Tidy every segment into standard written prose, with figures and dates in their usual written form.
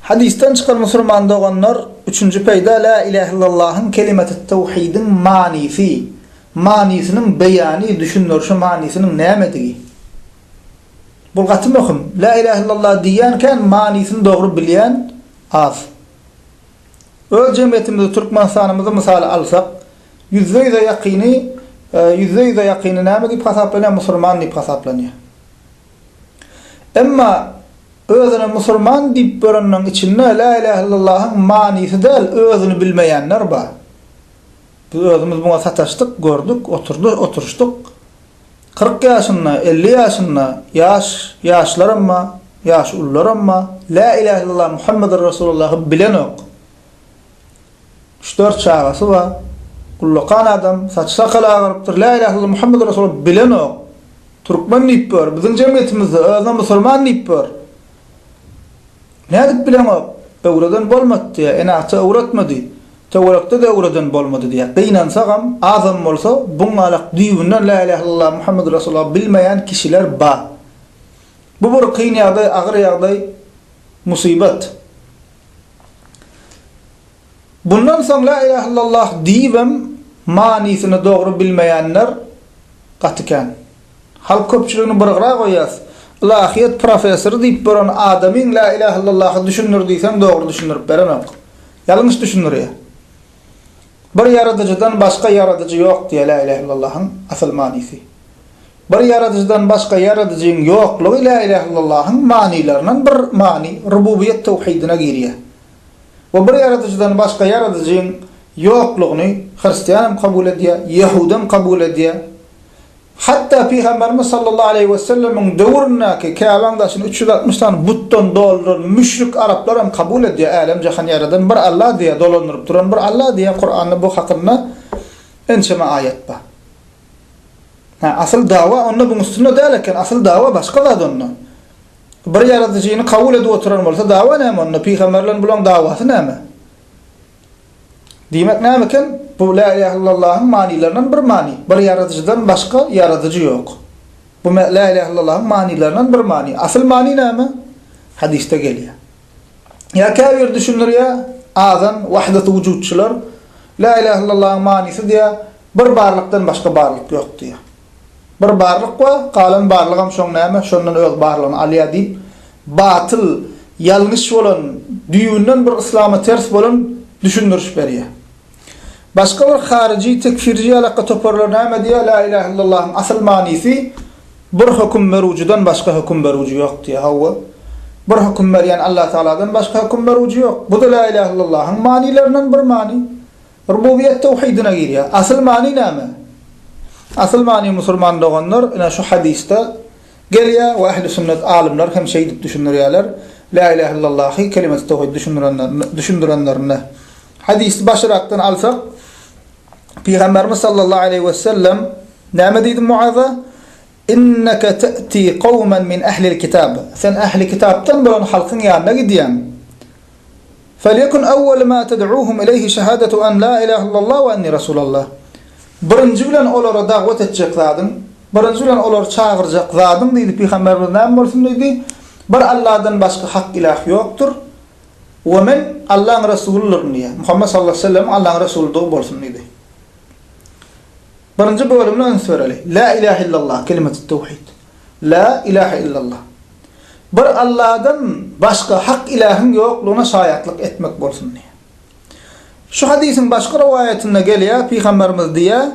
Hadysdan çykan musulman doganlar, üçünji peýda Lä ilähe illallahyň kelimetü't-tewhidiň manysy, manysynyň beýany, düşündirişi manysynyň nämedigi. Bu gaty möhüm. Lä ilähe illallah diýýän kän, manysyny dogry bilýän az. Öz jemgyýetimizi Türkmenistanymyzy mysal alsak, ýüzde ýüze ýakyny, ýüzde ýüze ýakyny näme diýip hasaplanýar, musulman diýip hasaplanýar. Emma özüne musulman diýip görenleriň içinde Lä ilähe illallahyň manysy däl, özüni bilmeýänler bar. Biz özümiz muňa sataşdyk, gördük, oturdy, oturyşdyk. 40 ýaşynda, 50 ýaşynda ýaş, ýaşlaram bar, ýaş ulularam bar. Lä ilähe illallah Muhammedur Resulullahy bilenok. Üç-dört çagasy bar. Ullakan adam, saç-sakaly agarypdyr. Lä ilähe illallah Muhammedur Resulullah bilenok. Türkmen diýip ýör. Biziň jemgyýetimizde özüne musulman diýip ýör. Nädip bileňok? Öwreden bolmady diýýär. Ene-ata öwretmedi. Töwerekde-de öwreden bolmady diýýär. Gynansagam, azam bolsa, buňňalak düýbünden Lä ilähe illallah Muhammedur Resulullah bilmeýän kişiler bar. Bu bir kyn ýagdaý, agyr ýagdaý, musybat. Bundan soň Lä ilähe illallah diýibem manysyny dogry bilmeýänler gaty kän. Halk köpçüligini bir gyra goýýas. Ylahyýet professory diýip gören adamyň Lä ilähe illallahy düşündir diýseň dogry düşündirip berenok. Ýalňyş düşündirýär. Bir ýaradyjydan başga ýaradyjy ýok diýýär Lä ilähe illallahyň asyl manysy. Bir ýaradyjydan başga ýaradyjyň ýoklugy Lä ilähe illallahyň manylaryndan bir many, rububiýet töwhidine girýär. We bir ýaradyjydan başga ýaradyjyň ýoklugyny hristianam kabul edýär, ýehudam kabul edýär. Hatda Pygamberimiz sallallahu aleýhi wesellemiň döwründäki Käbäň daşyny 360 sany butdan dolduran müşrik araplaram kabul edýär, älem-jahan ýaradan bir Alla diýýär, dolandyryp duran bir Alla diýýär, Kuranda bu hakynda ençeme aýat bar. Hä, asyl dawa onda buň üstünde däl eken, asyl dawa başga zat onda. Bir ýaradyjyny kabul edip oturan bolsa dawa näme onda, pygamber bilen bulaň dawasy näme? Diýmek näme eken? Bu la ilahe illallahyň manylaryndan bir many. Bir ýaradyjydan başga ýaradyjy ýok. Bu la ilahe illallahyň manylaryndan bir many. Asyl many näme? Hadysda gelýär. Ýa käbir düşündirýär, azan, wahdaty wujudçylar, La ilahe illallahyň manysy diýýär, bir barlykdan başga barlyk ýok diýýär. Bir barlyk bar, galan barlygam şoň näme, şondan öz barlygyny alýar diýip, batyl, ýalňyş bolan, düýbünden bir yslama ters bolan düşündiriş berýär. Başga bir haryjy, tekfirji ýalakga toparlar näme diýýär, La ilahe illallahyň asyl manysy bir höküm berujydan başga höküm berujy ýok diýýär. Hawa, bir höküm berýän Allah Tagaladan başga höküm berujy ýok. Bu-da La ilahe illallahyň manylaryndan bir many. Rububiýet töwhidine girýär. Asyl many näme? Asyl many musulman doganlar, ine şu hadysda gelýär we ähli sünnet alymlar hem şeýdip düşündirýärler. La ilahe illallahy kelimesi töwhid düşündirenlerinde. Hadysy başyrakdan alsak, Pygamberimiz sallallahu aleýhi we sellem näme diýdi Muaza? Inneke te'ti kawmen min ehlil kitab. Sen ähli kitapdan bolan halkyň ýanyna gidýäň. Felýekun awwal ma ted'uhum ileýhi şehadatu en la ilahe illallah we enni rasulallah. Birinji bilen olara dagwat etjek zadyň, birinji bilen olary çagyrjak zadyň diýdi Pygamberimiz näme bolsun diýdi? Bir Allahdan başga hak ilah ýokdur. We men Allaň resulydyryn diýýär. Muhammet sallallahu aleýhi we sellemiň Allaň resulydygy bolsun diýdi. Birinji bölümine üns bereli. La ilahe illallah kelimetut tewhid. La ilahe illallah. Bir Allahdan başga hak ilahyň ýoklugyna şaýatlyk etmek bolsun diýýär. Şu hadysyň başga rowaýatynda gelýär, Pygamberimiz diýýär,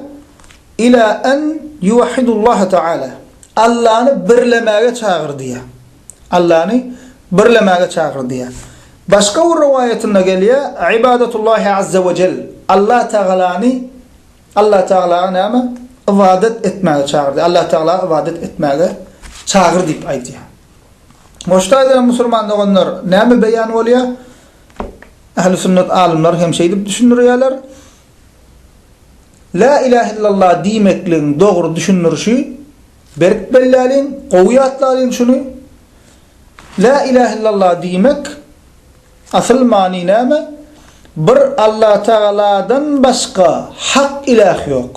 Ila en yuwahhidullaha taala. Allany birlemäge çagyr diýýär. Allany birlemäge çagyr diýýär. Başga bir rowaýatynda gelýär, Ibadatullahi azza we jel. Allah Tagalany Allah Tagalaga näme? Ybadat etmäge çagyr diýýär. Allah Tagala ybadat etmäge çagyr diýip aýdýar. Goşda aýdylan musulman doganlar näme beýan bolýar? Ähli sünnet alymlar hem şeýdip düşündirýärler. La ilahe illallah diýmekligiň dogry düşündirişi berk belläliň, gowy ýatlalyň şuny. La ilahe illallah diýmek asyl many näme? Bir Allah Tagaladan başga hak ilah ýok.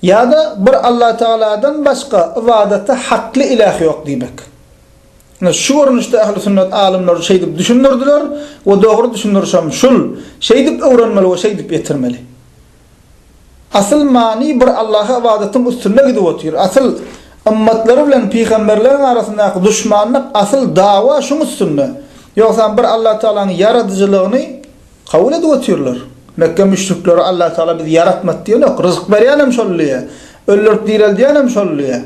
Ýa-da bir Allah Tagaladan başga ybadata hakly ilah ýok diýmek. Ine şu görnüşde ähli sünnet alymlary şeýdip düşündirdiler we dogry düşündirişem şul. Şeýdip öwrenmeli we şeýdip ýetirmeli. Asyl many bir Allaha ybadatyň üstünde gidip otyr. Asyl ymmatlary bilen pygamberleriň arasyndaky duşmanlyk asyl dawa şuň üstünde. Ýogsam bir Allah Tagalanyň ýaradyjylygyny kabul edip otyrlar. Mekge müşrikleri Allah Tagala bizi ýaratmady diýenok. Ryzyk berýänem şol diýýär. Öldürip direldýänem şol diýýär.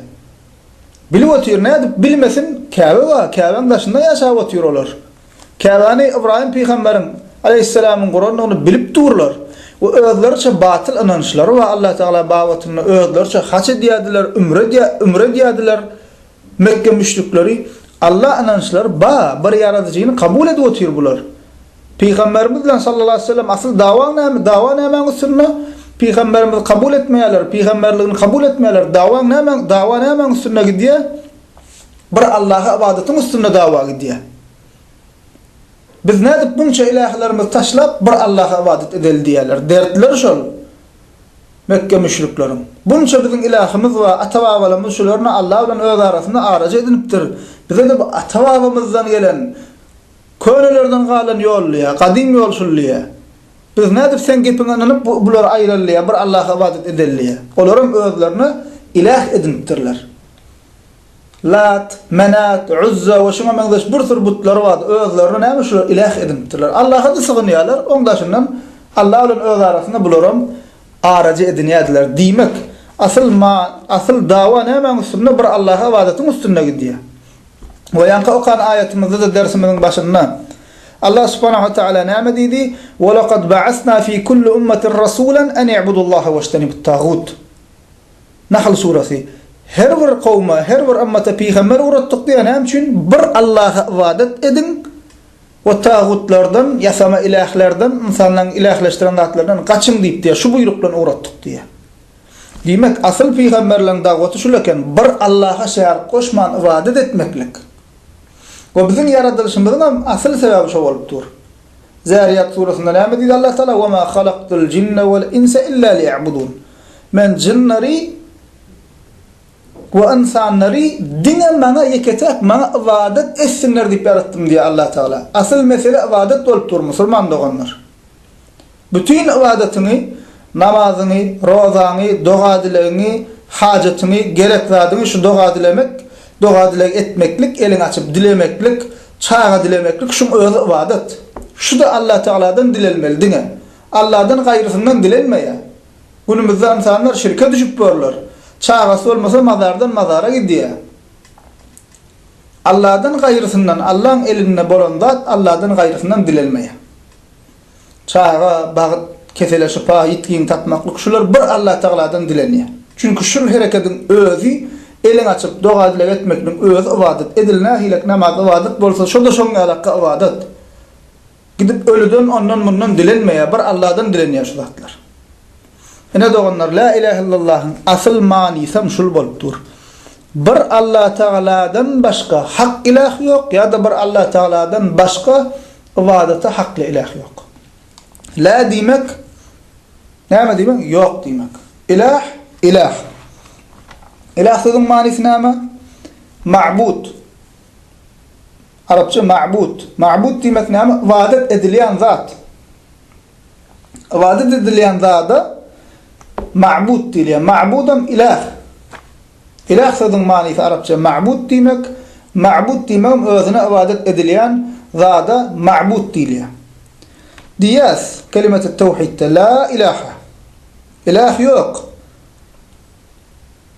Bilip otyr, nädip bilmesin, Käbe bar, Käbäň daşynda ýaşap otyr olar. Käbäni Ybraýym pygamberiň, aleýhissalamyň gurandygyny bilip durlar. We özleriçe batyl ynançlary bar Allah Tagala babatynda, özleriçe haç edýärdiler, ümre edýär, ümre edýärdiler. Mekge müşrikleri Alla ynançlary bar, bir ýaradyjyny kabul edip otyr bular. Pygamberimiz bilen sallallahu aleýhi we sellem asyl dawaň näme? Dawa nämäň üstünde? Pygamberimizi kabul etmeýärler, pygamberligini kabul etmeýärler. Dawaň nämäň, dawa nämäň üstünde gidýär? Bir Allaha ybadatyň üstünde dawa gidýär. Biz nädip bunça ilählerimizi taşlap, bir Allaha ybadat edeli diýýärler. Dertleri şol. Mekge müşrikleriň. Bunça biziň ilähimiz bar, ata-babalarymyz şularyny Allah bilen öz arasynda araçy edinipdir. Bize-de bu ata-babamyzdan gelen Könelerden galan ýol diýýär, gadym ýol şul diýýär. Biz nädip seň gepiňe ynanyp bu bulary aýyraly diýýär, bir Allaha ybadat edeli diýýär. Olaram özlerine iläh edinipdirler. Lat, Menat, Uzza we şuňa meňzeş bir sürü butlary bardy, özlerine näme şular iläh edinipdirler. Allaha-da sygynýarlar, oň daşyndan Allah bilen öz arasynda bularam arajy edinýärdiler. Diýmek, asyl ma, asyl dawa nämäň üstünde, bir Allaha ybadatyň üstünde gidýär. We ýaňky okan aýatymyzda-da dersimiziň başynda Allah subhanahu we taala näme diýdi? Wa laqad ba'asna fi kulli ummatin rasulan an i'budullaha wajtanibut tagut. Nahl surasy. Her bir kowma, her bir ymmata pygamber ugratdyk diýýär. Näme üçin? Bir Allaha ybadat ediň we tagutlardan, ýasama ilählerden, ynsanlaryň ilähleşdiren zatlaryndan gaçyň diýip diýýär. Şu buýruk bilen ugratdyk diýýär. Diýmek, asyl pygamberleriň dagwaty şul eken, bir Allaha şärik goşman ybadat etmeklik. We biziň ýaradylyşymyzyň hem asyl sebäbi şo bolup dur. Zäriýat surasynda näme diýdi Allah Taala? Wa ma halaktul jinne wal insa illa liýa'budun. Men jynlary we ynsanlary diňe maňa ýeke-täk maňa ybadat etsinler diýip ýaratdym diýýär Allah Taala. Asyl mesele ybadat bolup dur musulman doganlar. Bütin ybadatyňy, namazyňy, rozaňy, doga-dilegiňi, hajatyňy, gerek zadyňy şu doga-dilemek, doga-dileg etmeklik, eliňi açyp dilemeklik, çaga dilemeklik şuň özi ybadat. Şu-da Allatagaladan dilelmeli diňe. Alladan gaýrysyndan dilenmeýär. Günümizde ynsanlar şirke düşüp börler. Çagasy bolmasa mazardan mazara gidýär. Alladan gaýrysyndan, Allaň elinde bolan zat Alladan gaýrysyndan dilelmeýär. Çaga, bagt, kesele şypa, ýitgiňi tapmaklyk şular bir Allatagaladan dilenýär. Çünki şul herekediň özi eliňi açyp doga-dileg etmekligiň özi ybadat. Edil nähilek namaz ybadat bolsa şo-da şoň ýalakga ybadat. Gidip ölüden ondan-mundan dilenmeýär, bir Alladan dilenýär şu zatlar. Ine doganlar, Lä ilähe illallahyň asyl manysam şul bolup dur. Bir Allatagaladan başga hak iläh ýok ýa-da bir Allatagaladan başga Ybadata hakly iläh ýok. Lä diýmek näme diýmek? Ýok diýmek. Iläh, iläh. Iläh sözüň manysy näme? Ma'bud. Arapça ma'bud. Ma'bud diýmek näme? Ybadat edilýän zat. Ybadat edilýän zada ma'bud diýilýär. Ma'budam iläh. Ilah sözüň manysy arapça ma'bud diýmek, ma'bud diýmegem özüne ybadat edilýän zada ma'bud diýilýär. Diýýäs, kelimetü tewhidde, La ilaha, ilah ýok,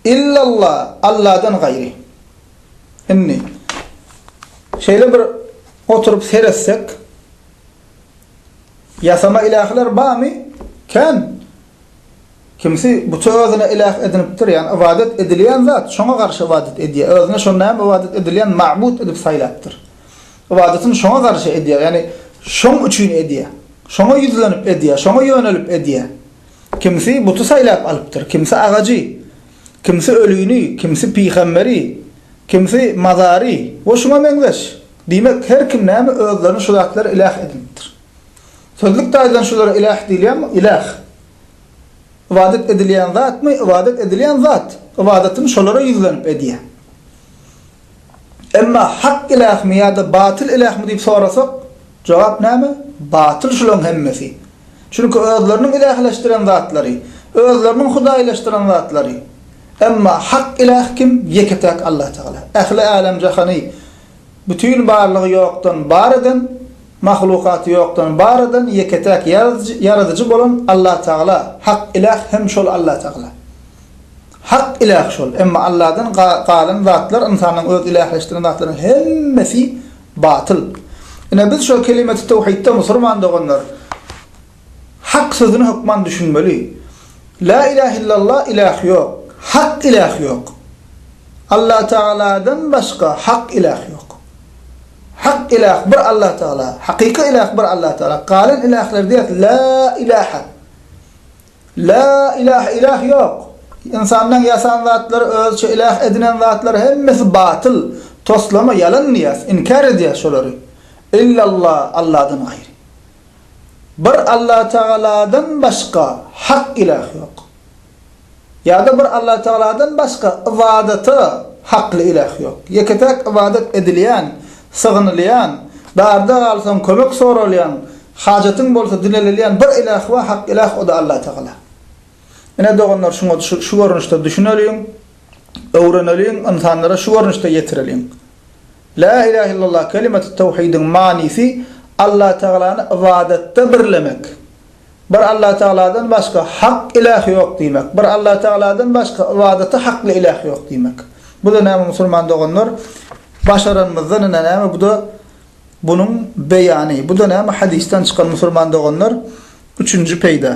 illallah, Alladan gaýry. Indi, şeýle bir oturyp seretsek, ýasama ilahlar barmy? Kän. Kimsi buty özüne iläh edinipdir, ýagny ybadat edilýän zat, şoňa garşy ybadat edýär. Özüne şony näme ybadat edilýän ma'bud edip saýlapdyr. Ybadatyny şoňa garşy edýär, ýagny şoň üçin edýär. Şoňa ýüzlenip edýär, şoňa ýönelip edýär. Kimsi buty saýlap alypdyr, kimsi agajy, kimsi ölini, kimsi pygamberi, kimsi mazary we şuňa meňzeş. Diýmek, her kim näme özlerine şu zatlary iläh edinipdir. Sözlük taýdan şulara iläh diýilýärmi? Iläh. Ybadat edilýän zatmy? Ybadat edilýän zat. Ybadatyny şolara ýüzlenip edýär. Emma hak ilähmi ýa-da batyl ilähmi diýip sorasak, jogap näme? Batyl şulaň hemmesi. Çünki özleriniň ilähleşdiren zatlary, özleriniň hudaýlaşdyran zatlary. Emma hak iläh kim? Ýeke-täk Allatagala. Ähli älem-jahany, bütin barlygy ýokdan bar eden, mahlukaty ýokdan bar eden ýeke-täk Ýaradyjy bolan Allatagala, hak iläh hem şol Allatagala. Hak iläh şol. Emma Alladan galan zatlar, ynsanyň öz ilähleşdiren zatlarynyň hemmesi batyl. Ine biz şol kelimeti tewhidde musurman doganlar Hak sözüne hökman düşünmeli. La ilahe illallah iläh ýok. Hak iläh ýok. Allatagaladan başga hak iläh ýok. Hak iläh bir Allatagala, hakyky iläh bir Allatagala. Galan ilähler diýýär la ilaha. La ilahe ilah ýok. Ynsanlaň ýasan zatlary, özüçe ilah edinen zatlary hemmesi batyl, toslama, ýalan diýýäs, inkär edýäs şolary. Illallah, Alladan gaýry. Bir Allatagaladan başga hak ilah ýok. Ýa-da bir Allatagaladan başga ybadata hakly ilah ýok. Ýeke-täk ybadat edilýän, sygynylýan, darda galsaň kömek soralýan, hajatyň bolsa dilenilýän bir ilah bar, hak ilah, o-da Allatagala. Ine doganlar şuňa şu görnüşde düşüneliň, öwreneliň, ynsanlara şu görnüşde ýetireliň. La ilahe illallah kelimetü tawhidiň manysy Allatagalany ybadatda birlemek. Bir Allatagaladan başga hak ilah ýok diýmek. Bir Allatagaladan başga ybadata hakly ilah ýok diýmek. Bu-da näme musulman doganlar? Başaranymyzdan ine näme bu-da bunuň beýany. Bu-da näme hadysdan çykan musulman doganlar üçünji peýda.